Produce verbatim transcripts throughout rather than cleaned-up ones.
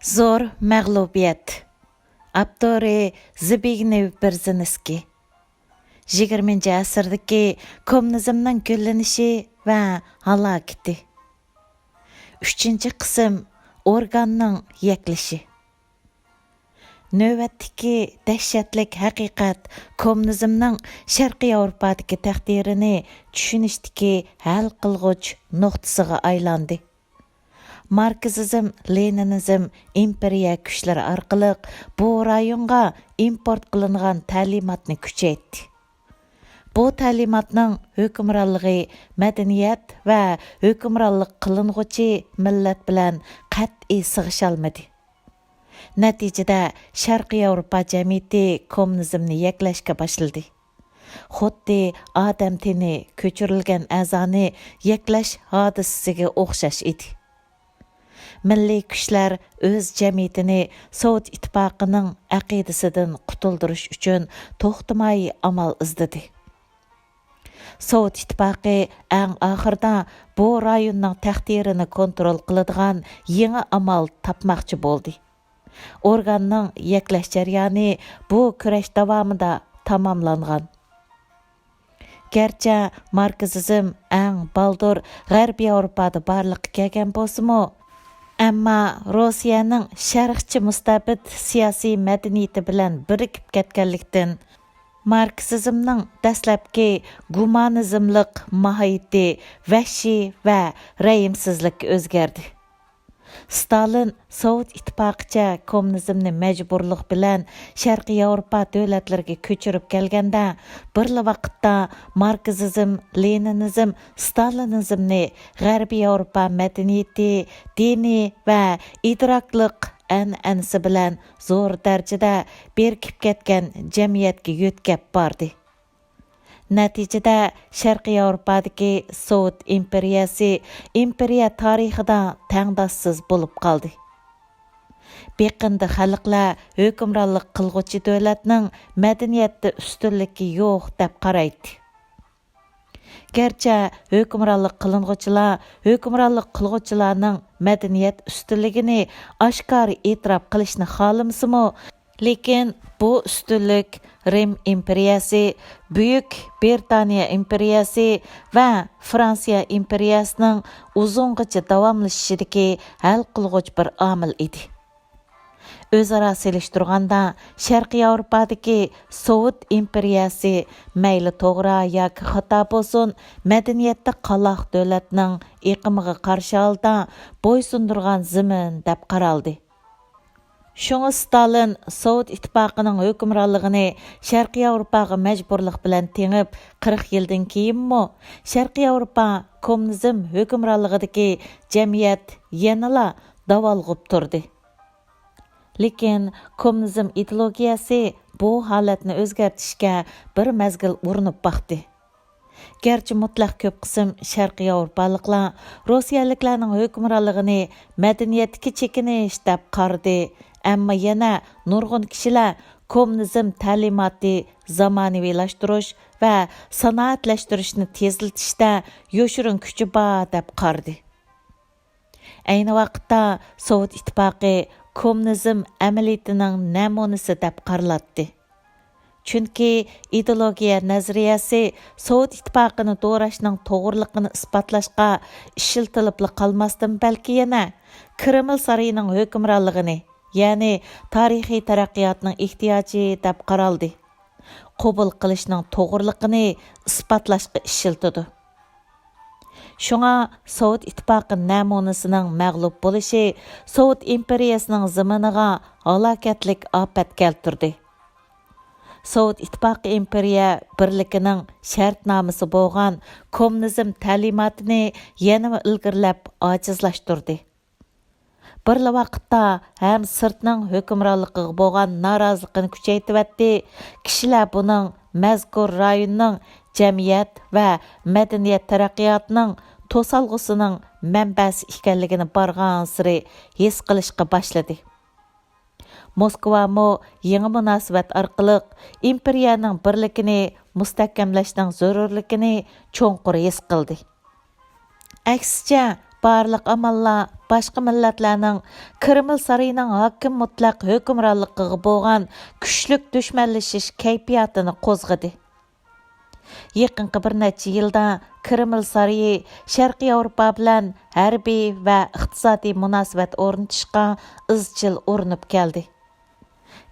زور مەغلۇبىيەت. ئاپتورى زبىگنېۋ بېرزىنسكىي. يىگىرمىنچى ئەسىردىكى كوممۇنىزمنىڭ گۈللىنىشى ۋە ھالاكىتى. ئۈچىنچى قىسىم، ئورگاننىڭ يەكلىشى. نۆۋەتتىكى دەھشەتلىك ھەقىقەت كوممۇنىزمنىڭ شەرقىي ياۋروپادىكى تەقدىرىنى چۈشىنىشتىكى ھەل قىلغۇچ نۇقتىسىغا ئايلاندى. ماركسىزم، لېنىنىزم ئىمپېرىيە كۈچلىرى ئارقىلىق بۇ رايونغا ئىمپورت قىلىنغان تەلىماتنى كۈچەيتتى. بۇ تەلىماتنىڭ ھۆكۈمرانلىقى مەدەنىيەت ۋە ھۆكۈمرانلىق قىلىنغۇچى مىللەت بىلەن قەتئىي سىغىشالمىدى. نەتىجىدە، شەرقىي ياۋروپا جەمئىيىتى كوممۇنىزمنى يەكلەشكە باشلىدى. خۇددى ئادەم تېنى كۆچۈرۈلگەن ئەزانى يەكلەش ھادىسىسىگە ئوخشاش ئىدى. مىللىي كۈچلەر ئۆز جەمئىيىتىنى سوۋېت ئىتتىپاقىنىڭ ئەقىدىسىدىن قۇتۇلدۇرۇش ئۈچۈن توختىماي ئامال ئىزدىدى. سوۋېت ئىتتىپاقى ئەڭ ئاخىرىدا بۇ رايوننىڭ تەقدىرىنى كونترول قىلىدىغان يېڭى ئامال تاپماقچى بولدى. ئورگاننىڭ يەكلەش جەريانى بۇ كۈرەش داۋامىدا تاماملانغان. گەرچە ماركسىزم ئەڭ بالدۇر غەربىي ياۋروپادا بارلىققا كەلگەن بولسىمۇ، ئەمما روسىيەنىڭ شەرقچە مۇستەبىت سىياسىي مەدەنىيىتى بىلەن بىرىكىپ كەتكەنلىكتىن، ماركسىزمنىڭ دەسلەپكى گۇمانىزملىق ماھىيىتى ۋەھشىي ۋە رەھىمسىزلىككە ئۆزگەردى. ستالىن سوۋېت ئىتتىپاقىچە كوممۇنىزمنى مەجبۇرلۇق بىلەن شەرقىي ياۋروپا دۆلەتلىرىگە كۆچۈرۈپ كەلگەندە، بىرلا ۋاقىتتا ماركسىزم، لېنىنىزم، ستالىنىزمنى غەربىي ياۋروپا مەدەنىيىتى، دىنى ۋە ئىدراكلىق ئەنئەنىسى بىلەن زور دەرىجىدە بىرىكىپ كەتكەن جەمئىيەتكە يۆتكەپ باردى. نەتىجىدە، شەرقىي ياۋروپادىكى سوۋېت ئىمپېرىيەسى ئىمپېرىيە تارىخىدا تەڭداشسىز بولۇپ قالدى. بېقىندى خەلقلەر ھۆكۈمرانلىق قىلغۇچى دۆلەتنىڭ مەدەنىيەتتە ئۈستۈنلۈكى يوق دەپ قارايتتى. گەرچە ھۆكۈمرانلىق قىلىنغۇچىلار ھۆكۈمرانلىق قىلغۇچىلارنىڭ مەدەنىيەت ئۈستۈنلۈكىنى ئاشكارا ئېتىراپ قىلىشنى خالىمىسىمۇ، لېكىن بۇ ئۈستۈنلۈك رىم ئىمپېرىيەسى، بۈيۈك بىرىتانىيە ئىمپېرىيەسى ۋە فرانسىيە ئىمپېرىيەسىنىڭ ئۇزۇنغىچە داۋاملىشىشىدىكى ھەل قىلغۇچ بىر ئامىل ئىدى. ئۆزئارا سېلىشتۇرغاندا، شەرقىي ياۋروپادىكى سوۋېت ئىمپېرىيەسى مەيلى توغرا ياكى خاتا بولسۇن، مەدەنىيەتتە قالاق دۆلەتنىڭ ئېقىمىغا قارشى ھالدا بويسۇندۇرغان زېمىن دەپ قارالدى. شۇڭا ستالىن سوۋېت ئىتتىپاقىنىڭ ھۆكۈمرانلىقىنى شەرقىي ياۋروپاغا مەجبۇرلۇق بىلەن تېڭىپ، قىرىق يىلدىن كېيىنمۇ شەرقىي ياۋروپا كوممۇنىزم ھۆكۈمرانلىقىدىكى جەمئىيەت يەنىلا داۋالغۇپ تۇردى. لېكىن كوممۇنىزم ئىدېئولوگىيەسى بۇ ھالەتنى ئۆزگەرتىشكە بىر مەزگىل ئۇرۇنۇپ باقتى. گەرچە مۇتلەق كۆپ قىسىم شەرقىي ياۋروپالىقلار روسىيەلىكلەرنىڭ ھۆكۈمرانلىقىنى مەدەنىيەتتىكى چېكىنىش دەپ قارىدى، ئەمما يەنە نۇرغۇن كىشىلەر كوممۇنىزم تەلىماتى زامانىۋىلاشتۇرۇش ۋە سانائەتلەشتۈرۈشنى تېزلىتىشتە يوشۇرۇن كۈچى بار دەپ قارىدى. ئەينى ۋاقىتتا سوۋېت ئىتتىپاقى كوممۇنىزم ئەمەلىيىتىنىڭ نەمۇنىسى دەپ قارىلاتتى. چۈنكى ئىدېئولوگىيە نەزەرىيەسى سوۋېت ئىتتىپاقىنى دوراشنىڭ توغرىلىقىنى ئىسپاتلاشقا ئىشلىتىلىپلا قالماستىن، بەلكى يەنە كرېمل سارىيىنىڭ ھۆكۈمرانلىقىنى، يەنى تارىخىي تەرەققىياتنىڭ ئېھتىياجى دەپ قارالدى. قوبۇل قىلىشنىڭ توغرىلىقىنى ئىسپاتلاشقا ئىشلىتىدۇ. شۇڭا سوۋېت ئىتتىپاقى نەمۇنىسىنىڭ مەغلۇپ بولۇشى سوۋېت ئىمپېرىيەسىنىڭ زېمىنىغا ھالاكەتلىك ئاپەت كەلتۈردى. سوۋېت ئىتتىپاقى ئىمپېرىيە بىرلىكىنىڭ شەرتنامىسى بولغان كوممۇنىزم تەلىماتىنى يەنىمۇ ئىلگىرىلەپ ئاجىزلاشتۇردى. بىرلا ۋاقىتتا ھەم سىرتنىڭ ھۆكۈمرانلىقىغا بولغان نارازىلىقىنى كۈچەيتىۋەتتى، كىشىلەر بۇنىڭ مەزكۇر رايوننىڭ جەمئىيەت ۋە مەدەنىيەت تەرەققىياتىنىڭ توسالغۇسىنىڭ مەنبەسى ئىكەنلىكىنى بارغانسېرى ھېس قىلىشقا باشلىدى. موسكۋامۇ يېڭى مۇناسىۋەت ئارقىلىق ئىمپېرىيەنىڭ بىرلىكىنى مۇستەھكەملەشنىڭ زۆرۈرلۈكىنى چوڭقۇر ھېس قىلدى. ئەكسىچە، بارلىق ئاماللار باشقا مىللەتلەرنىڭ كرېمل سارىيىنىڭ ھاكىم مۇتلەق ھۆكۈمرانلىقىغا بولغان كۈچلۈك دۈشمەنلىشىش كەيپىياتىنى قوزغىدى. يېقىنقى بىر نەچچە يىلدا كرېمل سارىيى شەرقىي ياۋروپا بىلەن ھەربىي ۋە ئىقتىسادىي مۇناسىۋەت ئورنىتىشقا ئىزچىل ئۇرۇنۇپ كەلدى.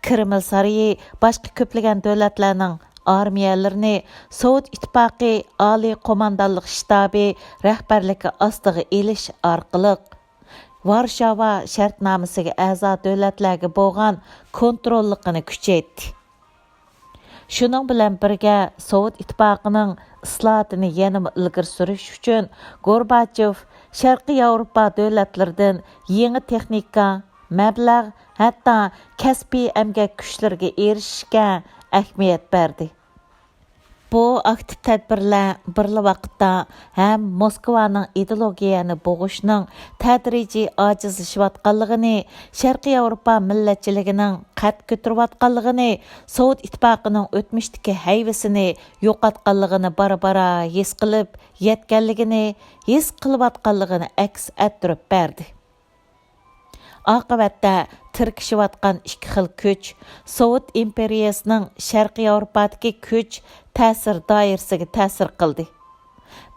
كرېمل سارىيى باشقا كۆپلىگەن دۆلەتلەرنىڭ ئارمىيەلىرىنى سوۋېت ئىتتىپاقى ئالىي قوماندانلىق شتابى رەھبەرلىكى ئاستىغا ئېلىش ئارقىلىق، ۋارشاۋا شەرتنامىسىگە ئەزا دۆلەتلەرگە بولغان كونتروللۇقىنى كۈچەيتتى. شۇنىڭ بىلەن بىرگە، سوۋېت ئىتتىپاقىنىڭ ئىسلاھاتىنى يەنىمۇ ئىلگىرى سۈرۈش ئۈچۈن، گورباچېف شەرقىي ياۋروپا دۆلەتلىرىدىن يېڭى تېخنىكا، مەبلەغ، ھەتتا كەسپىي ئەمگەك كۈچلىرىگە ئېرىشىشكە ئەھمىيەت بەردى. بۇ ئاكتىپ تەدبىرلەر بىرلا ۋاقىتتا ھەم موسكۋانىڭ ئىدېئولوگىيەنى بوغۇشنىڭ تەدرىجىي ئاجىزلىشىۋاتقانلىقىنى، شەرقىي ياۋروپا مىللەتچىلىكىنىڭ قەد كۆتۈرۈۋاتقانلىقىنى، سوۋېت ئىتتىپاقىنىڭ ئۆتمۈشتىكى ھەيۋىسىنى يوقاتقانلىقىنى بارا-بارا ھېس قىلىپ يەتكەنلىكىنى، ھېس قىلىۋاتقانلىقىنى ئەكس ئەتتۈرۈپ بەردى. ئاقىۋەتتە تىركىشىۋاتقان ئىككى خىل كۈچ، سوۋېت ئىمپېرىيەسىنىڭ شەرقىي ياۋروپادىكى كۈچ تەسىر دائىرىسىگە تەسىر قىلدى.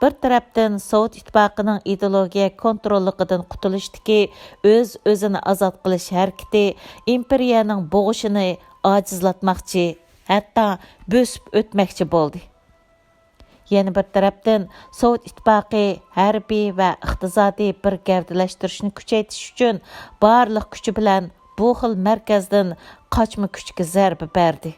بىر تەرەپتىن، سوۋېت ئىتتىپاقىنىڭ ئىدېئولوگىيە كونتروللۇقىدىن قۇتۇلۇشتىكى ئۆز-ئۆزىنى ئازاد قىلىش ھەرىكىتى ئىمپېرىيەنىڭ بوغۇشىنى ئاجىزلاتماقچى، ھەتتا بۆسۈپ ئۆتمەكچى بولدى. يەنە بىر تەرەپتىن، سوۋېت ئىتتىپاقى ھەربىي ۋە ئىقتىسادىي بىر گەۋدىلەشتۈرۈشنى كۈچەيتىش ئۈچۈن بارلىق كۈچى بىلەن بۇ خىل مەركەزدىن قاچما كۈچكە زەربە بەردى.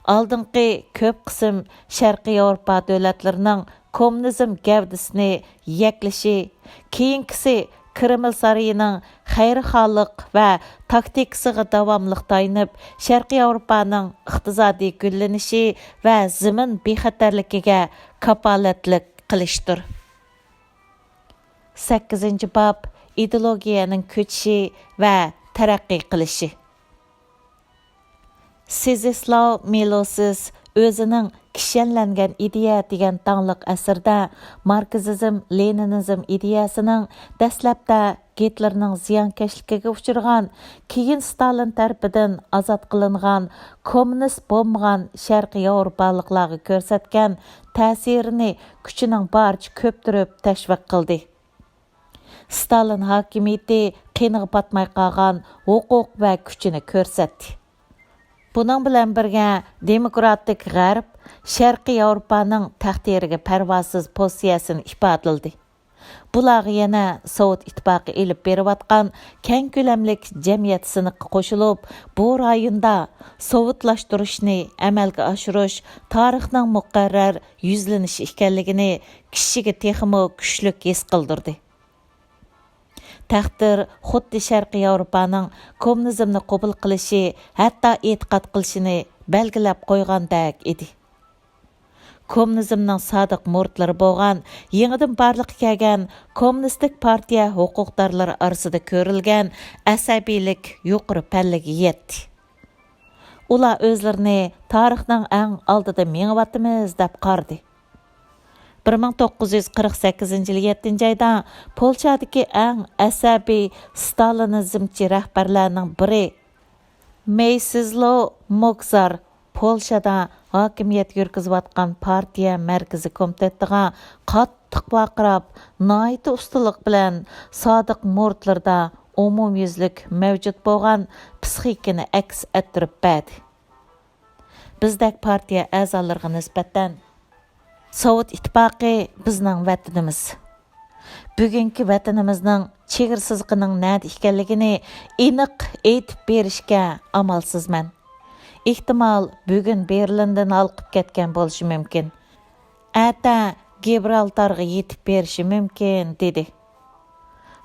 ئالدىنقى كۆپ قىسىم شەرقىي ياۋروپا دۆلەتلىرىنىڭ كوممۇنىزم گەۋدىسىنى يەكلىشى، كېيىنكىسى كرېمل سارىيىنىڭ خەيرىخاھلىق ۋە تاكتىكىسىغا داۋاملىق تايىنىپ، شەرقىي ياۋروپانىڭ ئىقتىسادىي گۈللىنىشى ۋە زېمىن بىخەتەرلىكىگە كاپالەتلىك قىلىشتۇر. سەككىزىنچى باب، ئىدېئولوگىيەنىڭ كۆچۈشى ۋە تەرەققىي قىلىشى. سىزىسلاۋ مىلوسىس ئۆزىنىڭ كىشەنلەنگەن ئىدىيە دېگەن داڭلىق ئەسىرىدە ماركسىزم، لېنىنىزم ئىدىيەسىنىڭ دەسلەپتە گىتلېرنىڭ زىيانكەشلىكىگە ئۇچرىغان، كېيىن ستالىن تەرىپىدىن ئازاد قىلىنغان كوممۇنىست بولمىغان شەرقىي ياۋروپالىقلارغا كۆرسەتكەن تەسىرىنى كۈچىنىڭ بارىچە كۆپتۈرۈپ تەشۋىق قىلدى. ستالىن ھاكىمىيىتى قېنىغا پاتماي قالغان ھوقۇق ۋە كۈچىنى كۆرسەتتى. بۇنىڭ بىلەن بىرگە، دېموكراتىك غەرب شەرقىي ياۋروپانىڭ تەقدىرىگە پەرۋاسىز پوزىتسىيەسىنى ئىپادىلىدى. بۇلارغا يەنە سوۋېت ئىتتىپاقى ئېلىپ بېرىۋاتقان كەڭ كۆلەملىك جەمئىيەت سىنىقى قوشۇلۇپ، بۇ رايوندا سوۋېتلاشتۇرۇشنى ئەمەلگە ئاشۇرۇش تارىخنىڭ مۇقەررەر يۈزلىنىشى ئىكەنلىكىنى كىشىگە تېخىمۇ كۈچلۈك ھېس قىلدۇردى. تەقدىر خۇددى شەرقىي ياۋروپانىڭ كوممۇنىزمنى قوبۇل قىلىشى، ھەتتا ئېتىقاد قىلىشىنى بەلگىلەپ قويغاندەك ئىدى. كوممۇنىزمنىڭ سادىق مۇرىتلىرى بولغان يېڭىدىن بارلىققا كەلگەن كوممۇنىستىك پارتىيە ھوقۇقدارلىرى ئارىسىدا كۆرۈلگەن ئەسەبىيلىك يۇقىرى پەللىگە يەتتى. ئۇلار ئۆزلىرىنى تارىخنىڭ ئەڭ ئالدىدا مېڭىۋاتىمىز دەپ قارىدى. بىر مىڭ توققۇز يۈز قىرىق سەككىزىنچى يىلى يەتتىنچى ئايدا پولشادىكى ئەڭ ئەسەبىي ستالىنىزمچى رەھبەرلەرنىڭ بىرى مېيسىزلو موكزار پولشادا ھاكىمىيەت يۈرگۈزۈۋاتقان پارتىيە مەركىزىي كومىتېتىغا قاتتىق ۋارقىراپ، ناھايىتى ئۇستىلىق بىلەن سادىق مۇرىتلىرىدا ئومۇميۈزلۈك مەۋجۇت بولغان پسىخىكىنى ئەكس ئەتتۈرۈپ بەردى. بىزدەك پارتىيە ئەزالىرىغا نىسبەتەن، سوۋېت ئىتتىپاقى بىزنىڭ ۋەتىنىمىز. بۈگۈنكى ۋەتىنىمىزنىڭ چېگرا سىزىقىنىڭ نەدە ئىكەنلىكىنى ئېنىق ئېيتىپ بېرىشكە ئامالسىزمەن. ئېھتىمال، بۈگۈن بېرلىندىن ھالقىپ كەتكەن بولۇشى مۇمكىن. ئەتە گىبرالتارغا يېتىپ بېرىشى مۇمكىن، دېدى.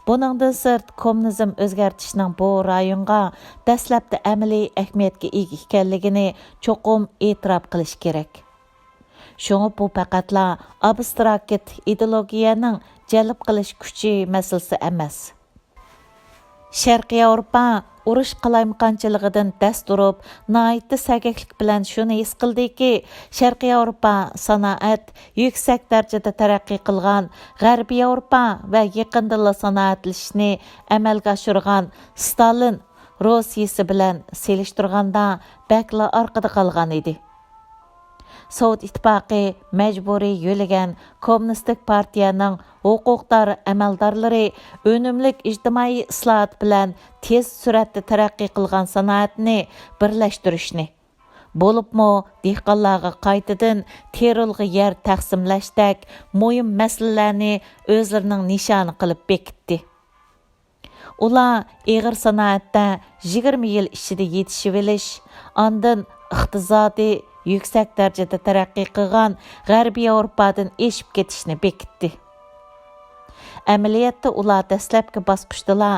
بۇنىڭدىن سىرت، كوممۇنىزم ئۆزگەرتىشنىڭ بۇ رايونغا دەسلەپتە ئەمەلىي ئەھمىيەتكە ئىگە ئىكەنلىكىنى چوقۇم ئېتىراپ قىلىش كېرەك. شۇڭا بۇ پەقەتلا ئابستراكت ئىدېئولوگىيەنىڭ جەلپ قىلىش كۈچى مەسىلىسى ئەمەس. شەرقىي ياۋروپا ئۇرۇش قالايمىقانچىلىقىدىن دەس تۇرۇپ، ناھايىتى سەگەكلىك بىلەن شۇنى ھېس قىلدىكى، شەرقىي ياۋروپا سانائەت يۈكسەك دەرىجىدە تەرەققىي قىلغان غەربىي ياۋروپا ۋە يېقىندىلا سانائەتلىشىشنى ئەمەلگە ئاشۇرغان ستالىن روسىيىسى بىلەن سېلىشتۇرغاندا بەكلا ئارقىدا قالغان ئىدى. سوۋېت ئىتتىپاقى مەجبۇرىي يۆلىگەن كوممۇنىستىك پارتىيەنىڭ ھوقۇقدار ئەمەلدارلىرى ئۈنۈملۈك ئىجتىمائىي ئىسلاھات بىلەن تېز سۈرئەتتە تەرەققىي قىلغان سانائەتنى بىرلەشتۈرۈشنى، بولۇپمۇ دېھقانلارغا قايتىدىن تېرىلغۇ يەر تەقسىملەشتەك مۇھىم مەسىلىلەرنى ئۆزلىرىنىڭ نىشانى قىلىپ بېكىتتى. ئۇلار ئېغىر سانائەتتە يىگىرمە يىل ئىچىدە يېتىشىۋېلىش، ئاندىن ئىقتىسادىي يۈكسەك دەرىجىدە تەرەققىي قىلغان غەربىي ياۋروپادىن ئېشىپ كېتىشنى بېكىتتى. ئەمەلىيەتتە ئۇلار دەسلەپكى باسقۇچتىلا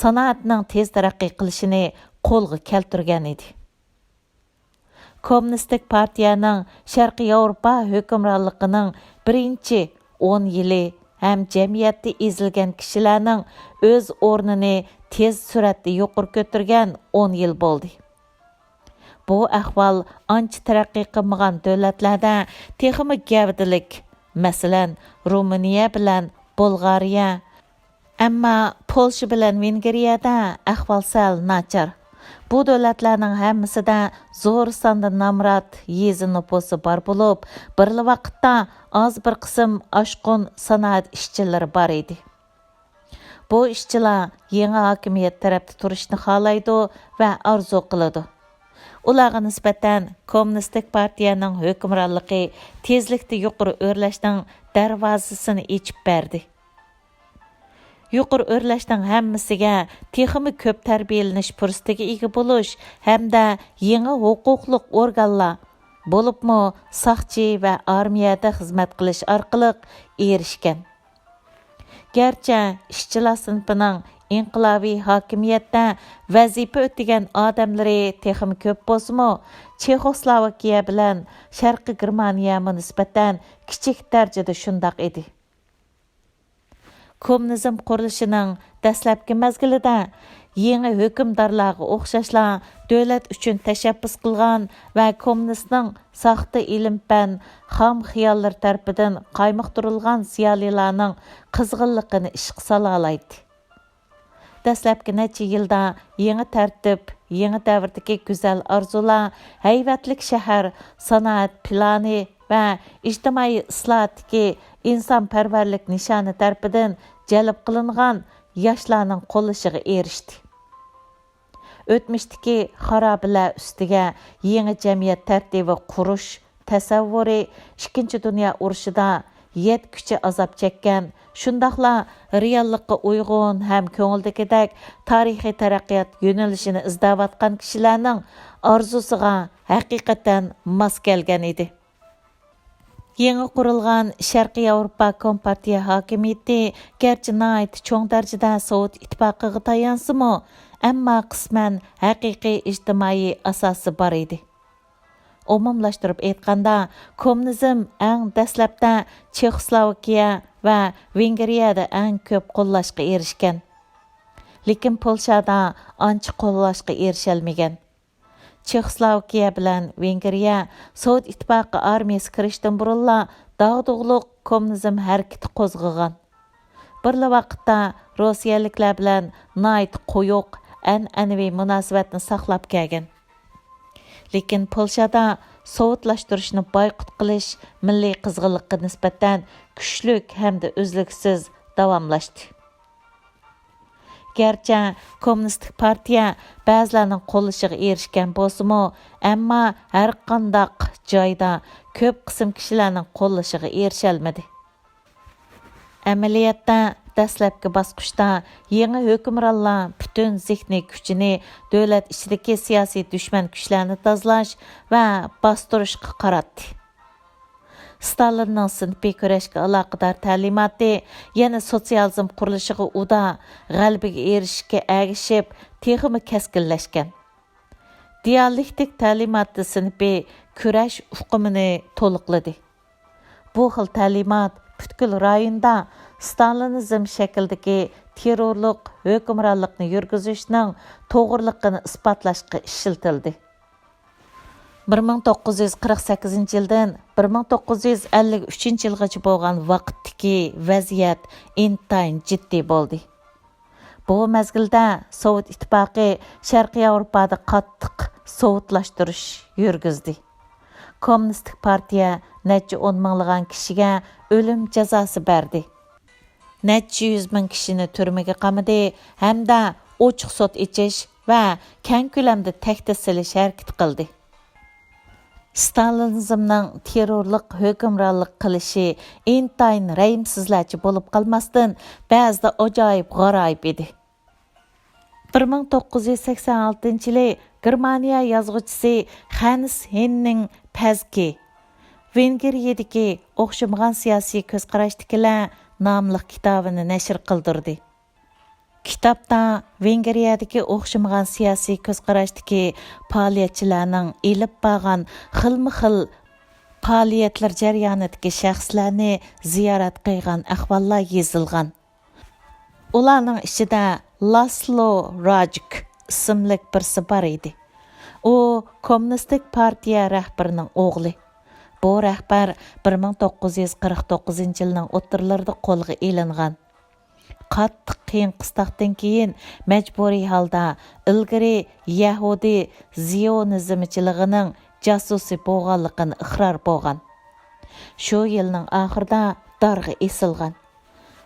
سانائەتنىڭ تېز تەرەققىي قىلىشىنى قولغا كەلتۈرگەن ئىدى. كوممۇنىستىك پارتىيەنىڭ شەرقىي ياۋروپا ھۆكۈمرانلىقىنىڭ بىرىنچى ئون يىلى ھەم جەمئىيەتتە ئېزىلگەن كىشىلەرنىڭ ئۆز ئورنىنى تېز سۈرئەتتە يۇقىرى كۆتۈرگەن ئون يىل بولدى. بۇ ئەھۋال ئانچە تەرەققىي قىلمىغان دۆلەتلەردە تېخىمۇ گەۋدىلىك، مەسىلەن، رومىنىيە بىلەن بۇلغارىيە، ئەمما پولشا بىلەن ۋېنگرىيەدە ئەھۋال سەل ناچار. بۇ دۆلەتلەرنىڭ ھەممىسىدە زور ساندا نامرات يېزا نوپۇسى بار بولۇپ، بىرلا ۋاقىتتا ئاز بىر قىسىم ئاشقۇن سانائەت ئىشچىلىرى بار ئىدى. بۇ ئىشچىلار يېڭى ھاكىمىيەت تەرەپتە تۇرۇشنى خالايدۇ ۋە ئارزۇ قىلىدۇ. ئۇلارغا نىسبەتەن كوممۇنىستىك پارتىيەنىڭ ھۆكۈمرانلىقى تېزلىكتە يۇقىرى ئۆرلەشنىڭ دەرۋازىسىنى ئېچىپ بەردى. يۇقىرى ئۆرلەشنىڭ ھەممىسىگە تېخىمۇ كۆپ تەربىيەلىنىش پۇرسىتىگە ئىگە بولۇش ھەمدە يېڭى ھوقۇقلۇق ئورگانلار، بولۇپمۇ ساقچى ۋە ئارمىيەدە خىزمەت قىلىش ئارقىلىق ئېرىشكەن. گەرچە ئىشچىلار سىنىپىنىڭ ئىنقىلابىي ھاكىمىيەتتە ۋەزىپە ئۆتىگەن ئادەملىرى تېخىمۇ كۆپ بولسىمۇ، چېخوسلاۋاكىيە بىلەن شەرقىي گېرمانىيەمۇ نىسبەتەن كىچىك دەرىجىدە شۇنداق ئىدى. كوممۇنىزم قۇرۇلۇشىنىڭ دەسلەپكى مەزگىلىدە يېڭى ھۆكۈمدارلارغا ئوخشاشلا دۆلەت ئۈچۈن تەشەببۇس قىلغان ۋە كوممۇنىستنىڭ ساختا ئىلىم-پەن، خام خىياللىرى تەرىپىدىن قايمۇقتۇرۇلغان زىيالىيلارنىڭ قىزغىنلىقىنى ئىشقا سالالايتتى. دەسلەپكى نەچچە يىلدا يېڭى تەرتىپ، يېڭى دەۋردىكى گۈزەل ئارزۇلار، ھەيۋەتلىك شەھەر، سانائەت پىلانى ۋە ئىجتىمائىي ئىسلاھاتتىكى ئىنسانپەرۋەرلىك نىشانى تەرىپىدىن جەلپ قىلىنغان ياشلارنىڭ قوللىشىغا ئېرىشتى. ئۆتمۈشتىكى خارابىلەر ئۈستىگە يېڭى جەمئىيەت تەرتىپى قۇرۇش تەسەۋۋۇرى ئىككىنچى دۇنيا ئۇرۇشىدا يەتكۈچە ئازاب چەككەن، شۇنداقلا رېئاللىققا ئۇيغۇن ھەم كۆڭۈلدىكىدەك تارىخىي تەرەققىيات يۆنىلىشىنى ئىزدەۋاتقان كىشىلەرنىڭ ئارزۇسىغا ھەقىقەتەن ماس كەلگەن ئىدى. يېڭى قۇرۇلغان شەرقىي ياۋروپا كومپارتىيە ھاكىمىيىتى گەرچە ناھايىتى چوڭ دەرىجىدە سوۋېت ئىتتىپاقىغا تايانسىمۇ، ئەمما قىسمەن ھەقىقىي ئىجتىمائىي ئاساسى بار ئىدى. ئومۇملاشتۇرۇپ ئېيتقاندا، كوممۇنىزم ئەڭ دەسلەپتە چېخوسلوۋاكىيە ۋە ۋېنگرىيەدە ئەڭ كۆپ قوللاشقا ئېرىشكەن. لېكىن پولشادا ئانچە قوللاشقا ئېرىشەلمىگەن. چېخوسلوۋاكىيە بىلەن ۋېنگرىيە سوۋېت ئىتتىپاقى ئارمىيىسى كىرىشتىن بۇرۇنلا داغدۇغىلىق كوممۇنىزم ھەرىكىتى قوزغىغان. بىرلا ۋاقىتتا روسىيەلىكلەر بىلەن ناھايىتى قويۇق ئەنئەنىۋى مۇناسىۋەتنى ساقلاپ كەلگەن. لېكىن پولشادا سوۋېتلاشتۇرۇشنى بايقۇت قىلىش مىللىي قىزغىنلىققا نىسبەتەن كۈچلۈك ھەمدە ئۈزلۈكسىز داۋاملاشتى. گەرچە كوممۇنىستىك پارتىيە بەزىلەرنىڭ قوللىشىغا ئېرىشكەن بولسىمۇ، ئەمما ھەرقانداق جايدا كۆپ قىسىم كىشىلەرنىڭ قوللىشىغا ئېرىشەلمىدى. ئەمەلىيەتتە، دەسلەپكى باسقۇچتا يېڭى ھۆكۈمرانلار پۈتۈن زېھنىي كۈچىنى دۆلەت ئىچىدىكى سىياسىي دۈشمەن كۈچلەرنى تازىلاش ۋە باستۇرۇشقا قاراتتى. ستالىننىڭ سىنىپىي كۈرەشكە ئالاقىدار تەلىماتى يەنە سوتسىيالىزم قۇرۇلۇشىغا ئۇدا، غەلىبىگە ئېرىشىشكە ئەگىشىپ، تېخىمۇ كەسكىنلەشكەن. دىئالېكتىك تەلىماتى سىنىپىي كۈرەش ئۇقۇمىنى تولۇقلىدى. بۇ خىل تەلىمات پۈتكۈل رايوندا ستالىنىزم شەكلىدىكى تېررورلۇق ھۆكۈمرانلىقنى يۈرگۈزۈشنىڭ توغرىلىقىنى ئىسپاتلاشقا ئىشلىتىلدى. بىر مىڭ توققۇز يۈز قىرىق سەككىزىنچى يىلدىن بىر مىڭ توققۇز يۈز ئەللىك ئۈچىنچى يىلغىچە بولغان ۋاقىتتىكى ۋەزىيەت ئىنتايىن جىددىي بولدى. بۇ مەزگىلدە سوۋېت ئىتتىپاقى شەرقىي ياۋروپادا قاتتىق سوۋېتلاشتۇرۇش يۈرگۈزدى. كوممۇنىستىك پارتىيە نەچچە ئون مىڭلىغان كىشىگە ئۆلۈم جازاسى بەردى. نەچچە يۈز مىڭ كىشىنى تۈرمىگە قامىدى ھەمدە ئوچۇق سوت ئېچىش ۋە كەڭ كۆلەمدە تەھدىت سېلىش ھەرىكىتى قىلدى. ستالىنىزمنىڭ تېررورلۇق ھۆكۈمرانلىق قىلىشى ئىنتايىن رەھىمسىزلەرچە بولۇپ قالماستىن، بەزىدە ئاجايىپ غارايىپ ئىدى. بىر مىڭ توققۇز يۈز سەكسەن ئالتىنچى يىلى گېرمانىيە يازغۇچىسى خەنس ھېننىڭ پەزكى ۋېنگرىيەدىكى ئوخشىمىغان سىياسىي كۆز قاراشتىكىلەر ناملىق كىتابىنى نەشر قىلدۇردى. كىتابتا ۋېنگرىيەدىكى ئوخشىمىغان سىياسىي كۆز قاراشتىكى پائالىيەتچىلەرنىڭ ئېلىپ بارغان خىلمۇ خىل پائالىيەتلەر جەريانىدىكى شەخسلەرنى زىيارەت قىلغان ئەھۋاللار يېزىلغان. ئۇلارنىڭ ئىچىدە لاسلو راجىك ئىسىملىك بىرسى بار ئىدى. ئۇ كوممۇنىستىك پارتىيە رەھبىرىنىڭ ئوغلى. بۇ رەھبەر بىر مىڭ توققۇز يۈز قىرىق توققۇزىنچى يىلنىڭ ئوتتۇرىلىرىدا قولغا ئېلىنغان. قاتتىق قىيىن قىستاقتىن كېيىن مەجبۇرىي ھالدا ئىلگىرى يەھۇدىي زىيونىزمچىلىقىنىڭ جاسۇسى بولغانلىقىنى ئىقرار بولغان. شۇ يىلنىڭ ئاخىرىدا دارغا ئېسىلغان.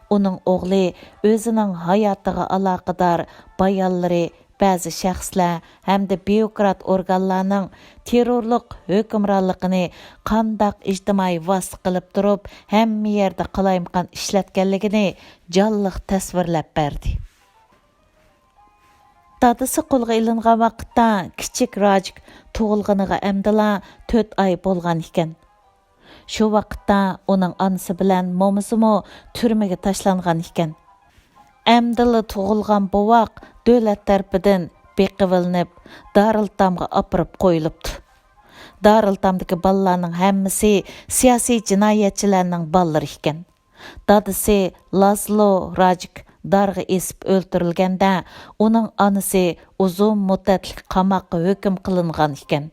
ئۇنىڭ ئوغلى ئۆزىنىڭ ھاياتىغا ئالاقىدار بايانلىرى، بەزى شەخسلەر ھەمدە بيۇروكرات ئورگانلارنىڭ تېررورلۇق ھۆكۈمرانلىقىنى قانداق ئىجتىمائىي ۋاسىتە قىلىپ تۇرۇپ، ھەممە يەردە قالايمىقان ئىشلەتكەنلىكىنى جانلىق تەسۋىرلەپ بەردى. دادىسى قولغا ئېلىنغان ۋاقىتتا كىچىك راجىك تۇغۇلغىنىغا ئەمدىلا تۆت ئاي بولغان ئىكەن. شۇ ۋاقىتتا ئۇنىڭ ئانىسى بىلەن مومىسىمۇ تۈرمىگە تاشلانغان ئىكەن. ئەمدىلا تۇغۇلغان بوۋاق دۆلەت تەرىپىدىن بېقىۋېلىنىپ، دارىلئېتامغا ئاپىرىپ قويۇلۇپتۇ. دارىلئېتامدىكى بالىلارنىڭ ھەممىسى سىياسىي جىنايەتچىلەرنىڭ بالىلىرى ئىكەن. دادىسى لازلو راجىك دارغا ئېسىپ ئۆلتۈرۈلگەندە، ئۇنىڭ ئانىسى ئۇزۇن مۇددەتلىك قاماققا ھۆكۈم قىلىنغان ئىكەن.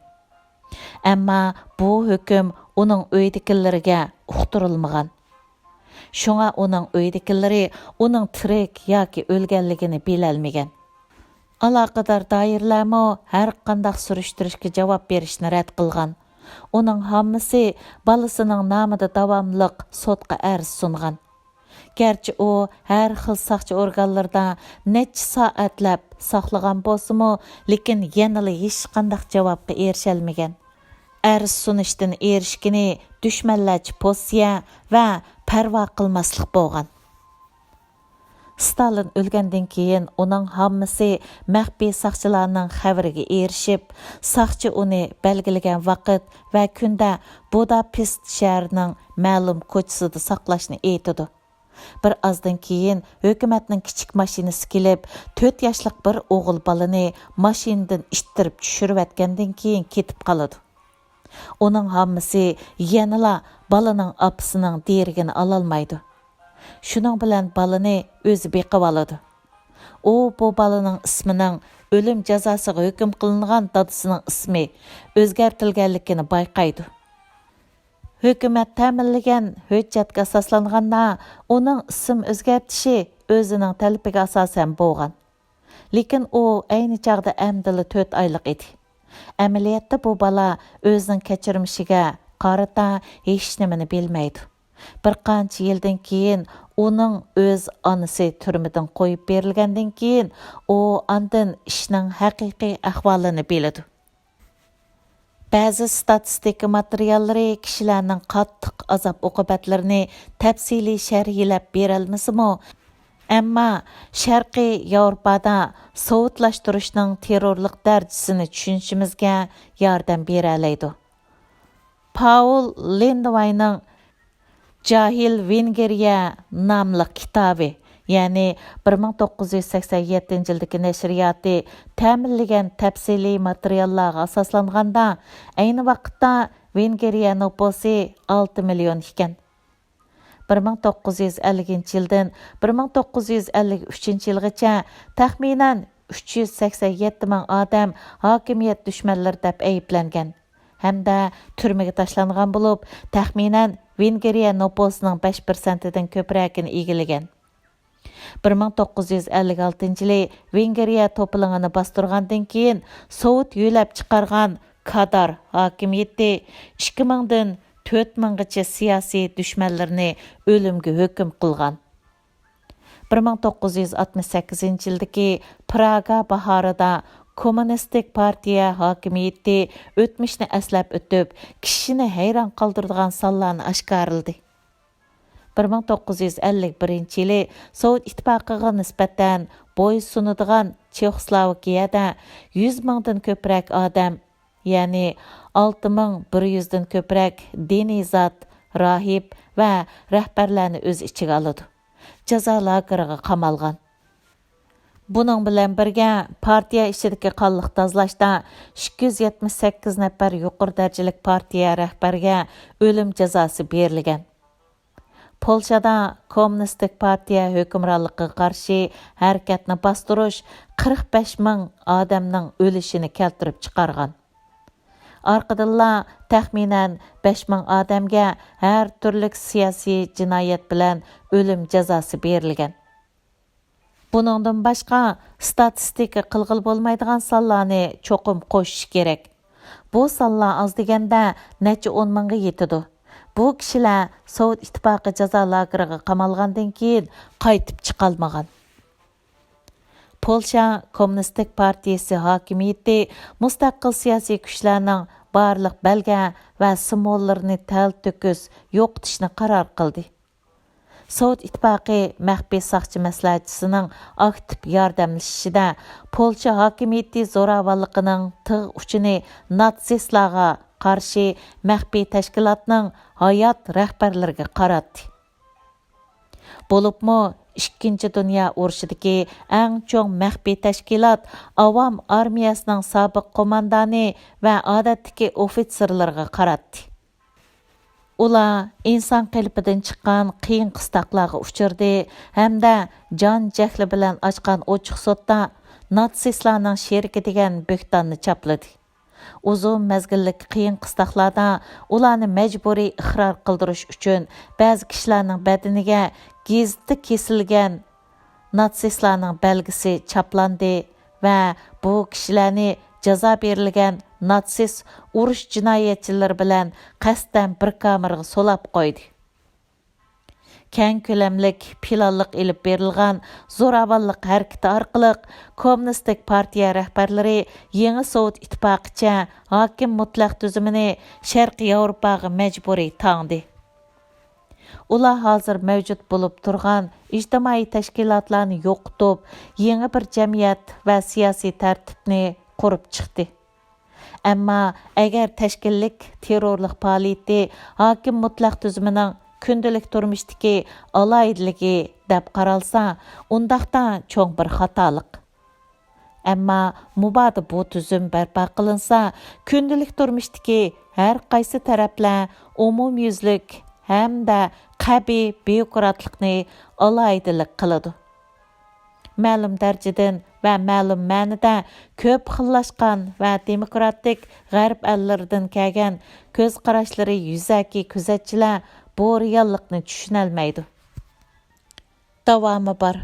ئەمما بۇ ھۆكۈم ئۇنىڭ ئۆيدىكىلىرىگە ئۇقتۇرۇلمىغان. شۇڭا ئۇنىڭ ئۆيدىكىلىرى ئۇنىڭ تىرىك ياكى ئۆلگەنلىكىنى بىلەلمىگەن. ئالاقىدار دائىرىلەرمۇ ھەر قانداق سۈرۈشتۈرۈشكە جاۋاب بېرىشنى رەت قىلغان. ئۇنىڭ ھاممىسى بالىسىنىڭ نامىدا داۋاملىق سوتقا ئەرز سۇنغان. گەرچە ئۇ ھەر خىل ساقچى ئورگانلىرىدا نەچچە سائەتلەپ ساقلىغان بولسىمۇ، لېكىن يەنىلا ھېچقانداق جاۋابقا ئېرىشەلمىگەن. ئەرز سۇنۇشتىن ئېرىشكىنى دۈشمەنلەرچە پوزىتسىيە ۋە پەرۋا قىلماسلىق بولغان. ستالىن ئۆلگەندىن كېيىن ئۇنىڭ ھاممىسى مەخپىي ساقچىلارنىڭ خەۋىرىگە ئېرىشىپ، ساقچى ئۇنى بەلگىلىگەن ۋاقىت ۋە كۈندە بۇداپېست شەھىرىنىڭ مەلۇم كوچىسىدا ساقلاشنى ئېيتىدۇ. بىر ئازدىن كېيىن ھۆكۈمەتنىڭ كىچىك ماشىنىسى كېلىپ، تۆت ياشلىق بىر ئوغۇل بالىنى ماشىنىدىن ئىتتىرىپ چۈشۈرۈۋەتكەندىن كېيىن كېتىپ قالىدۇ. ئۇنىڭ ھاممىسى يەنىلا بالىنىڭ ئاپىسىنىڭ دېرىكىنى ئالالمايدۇ. شۇنىڭ بىلەن بالىنى ئۆزى بېقىۋالىدۇ. ئۇ بۇ بالىنىڭ ئىسمىنىڭ ئۆلۈم جازاسىغا ھۆكۈم قىلىنغان دادىسىنىڭ ئىسمى ئۆزگەرتىلگەنلىكىنى بايقايدۇ. ھۆكۈمەت تەمىنلىگەن ھۆججەتكە ئاساسلانغاندا، ئۇنىڭ ئىسىم ئۆزگەرتىشى ئۆزىنىڭ تەلىپىگە ئاساسەن بولغان. لېكىن ئۇ ئەينى چاغدا ئەمدىلا تۆت ئايلىق ئىدى. ئەمەلىيەتتە بۇ بالا ئۆزىنىڭ كەچۈرمىشىگە قارىتا ھېچنېمىنى بىلمەيدۇ. بىر قانچە يىلدىن كېيىن ئۇنىڭ ئۆز ئانىسى تۈرمىدىن قويۇپ بېرىلگەندىن كېيىن، ئۇ ئاندىن ئىشنىڭ ھەقىقىي ئەھۋالىنى بىلىدۇ. بەزى ستاتىستىكا ماتېرىياللىرى كىشىلەرنىڭ قاتتىق ئازاب-ئوقۇبەتلىرىنى تەپسىلىي شەرھلەپ بېرەلمىسىمۇ، ئەمما شەرقىي ياۋروپادا سوۋېتلاشتۇرۇشنىڭ تېررورلۇق دەرىجىسىنى چۈشىنىشىمىزگە ياردەم بېرەلەيدۇ. پاۋل لىندۋاينىڭ جاھىل ۋېنگرىيە ناملىق كىتابى، يەنى بىر مىڭ توققۇز يۈز سەكسەن يەتتىنچى يىلدىكى نەشرىياتى تەمىنلىگەن تەپسىلىي ماتېرىياللارغا ئاساسلانغاندا، ئەينى ۋاقىتتا ۋېنگرىيە نوپۇسى ئالتە مىليون ئىكەن. بىر مىڭ توققۇز يۈز ئەللىكىنچى يىلدىن بىر مىڭ توققۇز يۈز ئەللىك ئۈچىنچى يىلغىچە تەخمىنەن ئۈچ يۈز سەكسەن يەتتە مىڭ ئادەم ھاكىمىيەت دۈشمەنلىرى دەپ ئەيىبلەنگەن ھەمدە تۈرمىگە تاشلانغان بولۇپ، تەخمىنەن ۋېنگرىيە نوپۇسىنىڭ بەش پىرسەنتىدىن كۆپرەكىنى ئىگىلىگەن. بىر مىڭ توققۇز يۈز ئەللىك ئالتىنچى يىلى ۋېنگرىيە توپىلىڭىنى باستۇرغاندىن كېيىن، سوۋېت يۆلەپ چىقارغان كادار ھاكىمىيىتى ئىككى مىڭدىن تۆت مىڭغىچە سىياسىي دۈشمەنلىرىنى ئۆلۈمگە ھۆكۈم قىلغان. بىر مىڭ توققۇز يۈز ئاتمىش سەككىزىنچى يىلدىكى پراگا باھارىدا كوممۇنىستىك پارتىيە ھاكىمىيىتى ئۆتمۈشنى ئەسلەپ ئۆتۈپ، كىشىنى ھەيران قالدۇرىدىغان سانلارنى ئاشكارىلىدى. بىر مىڭ توققۇز يۈز ئەللىك بىرىنچى يىلى سوۋېت ئىتتىپاقىغا نىسبەتەن بويسۇنىدىغان چېخوسلوۋاكىيەدە يۈز مىڭدىن كۆپرەك ئادەم، يەنى ئالتە مىڭ بىر يۈزدىن كۆپرەك دىنىي زات، راھىب ۋە رەھبەرلەرنى ئۆز ئىچىگە ئالىدۇ، جازا لاگېرىغا قامالغان. بۇنىڭ بىلەن بىرگە، پارتىيە ئىچىدىكى قانلىق تازىلاشتا ئىككى يۈز يەتمىش سەككىز نەپەر يۇقىرى دەرىجىلىك پارتىيە رەھبەرگە ئۆلۈم جازاسى بېرىلگەن. پولشادا كوممۇنىستىك پارتىيە ھۆكۈمرانلىقىغا قارشى ھەرىكەتنى باستۇرۇش قىرىق بەش مىڭ ئادەمنىڭ ئۆلۈشىنى كەلتۈرۈپ چىقارغان. ئارقىدىنلا تەخمىنەن بەش مىڭ ئادەمگە ھەر تۈرلۈك سىياسىي جىنايەت بىلەن ئۆلۈم جازاسى بېرىلگەن. بۇنىڭدىن باشقا، ستاتىستىكا قىلغىلى بولمايدىغان سانلارنى چوقۇم قوشۇش كېرەك. بۇ سانلار ئاز دېگەندە نەچچە ئون مىڭغا يېتىدۇ. بۇ كىشىلەر سوۋېت ئىتتىپاقى جازا لاگېرىغا قامالغاندىن كېيىن قايتىپ چىقالمىغان. پولشا كوممۇنىستىك پارتىيىسى ھاكىمىيىتى مۇستەقىل سىياسىي كۈچلەرنىڭ بارلىق بەلگە ۋە سىمۋوللىرىنى تەلتۆكۈس يوقىتىشنى قارار قىلدى. سوۋېت ئىتتىپاقى مەخپىي ساقچى مەسلىھەتچىسىنىڭ ئاكتىپ ياردەملىشىشىدە، پولشا ھاكىمىيىتى زوراۋانلىقىنىڭ تىغ ئۇچىنى ناتسىستلارغا قارشى مەخپىي تەشكىلاتنىڭ ھايات رەھبەرلىرىگە قاراتتى. بولۇپمۇ ئىككىنچى دۇنيا ئۇرۇشىدىكى ئەڭ چوڭ مەخپىي تەشكىلات ئاۋام ئارمىيەسىنىڭ سابىق قوماندانى ۋە ئادەتتىكى ئوفىتسېرلىرىغا قاراتتى. ئۇلار ئىنسان قېلىپىدىن چىققان قىيىن قىستاقلارغا ئۇچرىدى ھەمدە جان جەھلى بىلەن ئاچقان ئوچۇق سوتتا ناتسىستلارنىڭ شېرىكى دېگەن بۆھتاننى چاپلىدى. ئۇزۇن مەزگىللىك قىيىن قىستاقلاردا ئۇلارنى مەجبۇرىي ئىقرار قىلدۇرۇش ئۈچۈن بەزى كىشىلەرنىڭ بەدىنىگە گېزىتى كېسىلگەن ناتسىستلارنىڭ بەلگىسى چاپلاندى ۋە بۇ كىشىلەرنى جازا بېرىلگەن ناتسىست ئۇرۇش جىنايەتچىلىرى بىلەن قەستەن بىر كامېرغا سولاپ قويدى. كەڭ كۆلەملىك، پىلانلىق ئېلىپ بېرىلغان زوراۋانلىق ھەرىكىتى ئارقىلىق كوممۇنىستىك پارتىيە رەھبەرلىرى يېڭى سوۋېت ئىتتىپاقىچە ھاكىم مۇتلەق تۈزۈمىنى شەرقىي ياۋروپاغا مەجبۇرىي تاڭدى. ئۇلار ھازىر مەۋجۇت بولۇپ تۇرغان ئىجتىمائىي تەشكىلاتلارنى يوقىتىپ، يېڭى بىر جەمئىيەت ۋە سىياسىي تەرتىپنى قۇرۇپ چىقتى. ئەمما ئەگەر تەشكىللىك تېررورلۇق پائالىيىتى ھاكىم مۇتلەق تۈزۈمىنىڭ كۈندىلىك تۇرمۇشتىكى ئالاھىدىلىكى دەپ قارالسا، ئۇنداقتا چوڭ بىر خاتالىق. ئەمما مۇبادا بۇ تۈزۈم بەرپا قىلىنسا، كۈندىلىك تۇرمۇشتىكى ھەر قايسى تەرەپلەر ئومۇميۈزلۈك ھەمدە قەبىھ بيۇروكراتلىقنى ئالاھىدىلىك قىلىدۇ. مەلۇم دەرىجىدىن ۋە مەلۇم مەنىدە كۆپ خىللاشقان ۋە دېموكراتىك غەرب ئەللىرىدىن كەلگەن كۆز قاراشلىرى يۈزەكى كۆزەتچىلەر بۇ رېئاللىقنى چۈشىنەلمەيدۇ. داۋامى بار.